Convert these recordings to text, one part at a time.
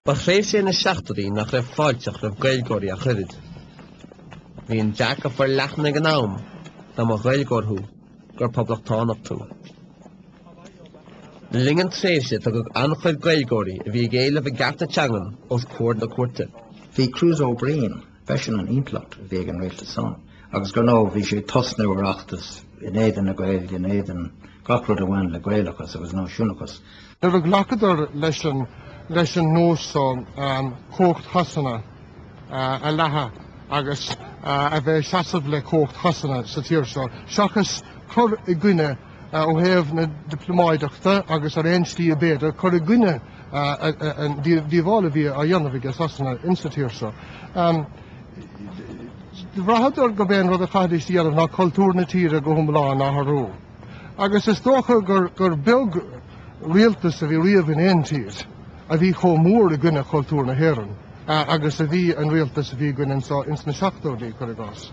Ba thréimhse é na seachtóidí nach raibh fáilteach roimh Gaeilgeoirí ach oiread. Bhí an dearcadh forleathan ag an am, dá mba Ghaeilgeoir thú, gur poblachtánach tú. Le linn an tréimhse tugadh an-chuid Gaeilgeoirí a bhí ag éileamh a gcearta teangan os comhair na cúirte. Bhí Cruise Ó Briain, b'eisean an impleacht a bhí ag an rialtas san agus gur ndóigh bhí sé ag tosnú ar fheachtas in éadan na Gaeilge, in éadan gach rud a bhain le Gaelachas agus náisiúnachas. Nuair a ghlacadar leis an leis an nós so cumhacht Shasana a leathadh agus a bheith ag seasamh le cumhacht Shasana sa tír seo, seachas cur i gcoinne ó thaobh na dioplómáideachta agus ar aon slí ab fhéidir cur i gcoinne an díobháil a bhí á dhéanamh aige Sasana insa tír seo. Bhraitheadar gurb é an rud a chaithfidís a dhéanamh ná cultúr na tíre go hiomlán a athrú. Agus is dócha gur beag rialtas a bhí riamh in aon tír a bhí chomh mór i gcoinne chultúr na hÉireann agus a bhí an rialtas a bhí againn anso ins na seachtóidí, cuir i gcás,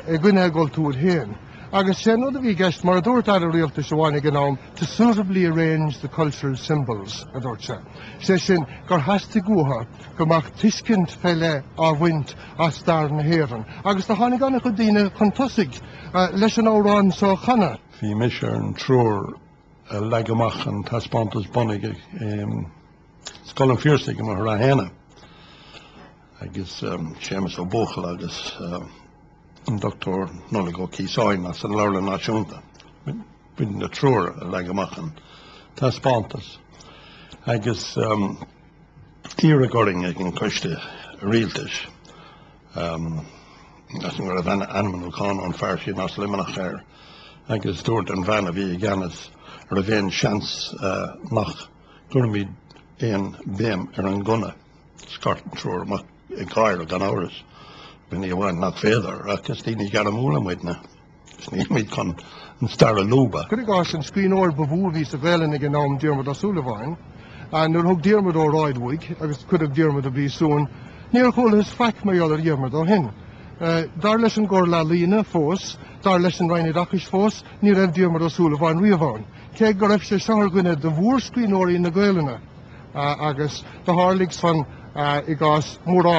i gcoinne a gcultúir féin. Agus sé an rud a bhí i gceist, mar a dúirt Aire Rialtais amháin ag an am, to suitably arrange the cultural symbols, a dúirt sé. Sé sin, gur theastaigh uathu go mbeadh tuiscint fé leith á bhaint as stair na hÉireann. Agus do tháinig an-chuid daoine chun tosaigh leis an amhrán so a chanadh. Bhí mise ar an triúr a leag amach an taispeántas bunaidh i Scoil an Phiarsaigh i mBóthar na hAodha agus Séamus Ó Buachalla agus an Dr Nollaig Ó Ciosáin as an Leabharlann Náisiúnta. B'in na triúr a leag amach an taispeántas agus iarradh orainn ag an Coiste Rialtais as go raibh ainmniúchán ón fear sin as Luimneach air agus dúirt an bhean a bhí i gceannas an raibh aon seans nach gcuirfimid aon bhéim ar an ngunna. Scairt an triúr amach ag gáire gan amhras. Ní amháin nach féidir ach is daoine gairmiúla muidne. Is nílimid chun an stair a lúbadh. Cuir i gcás, an scríbhneoir ba mhó a bhí sa Ghaelainn ag an am, Diarmuid Ó Súilleabháin, nuair a thug Diarmuid óráid uaidh agus cuireadh Diarmuid i bpríosún, níor chualathas faic mar gheall ar Dhiarmuid ó shin. Dar leis an gComhairle Ealaíne fós, dar leis an Roinn Oideachais fós, ní raibh Diarmuid Ó Súilleabháin riamh ann, cé go raibh sé seo ar dhuine de mhórscríbhneoirí na Gaelainne agus do tharlaigh san i gcás mórán.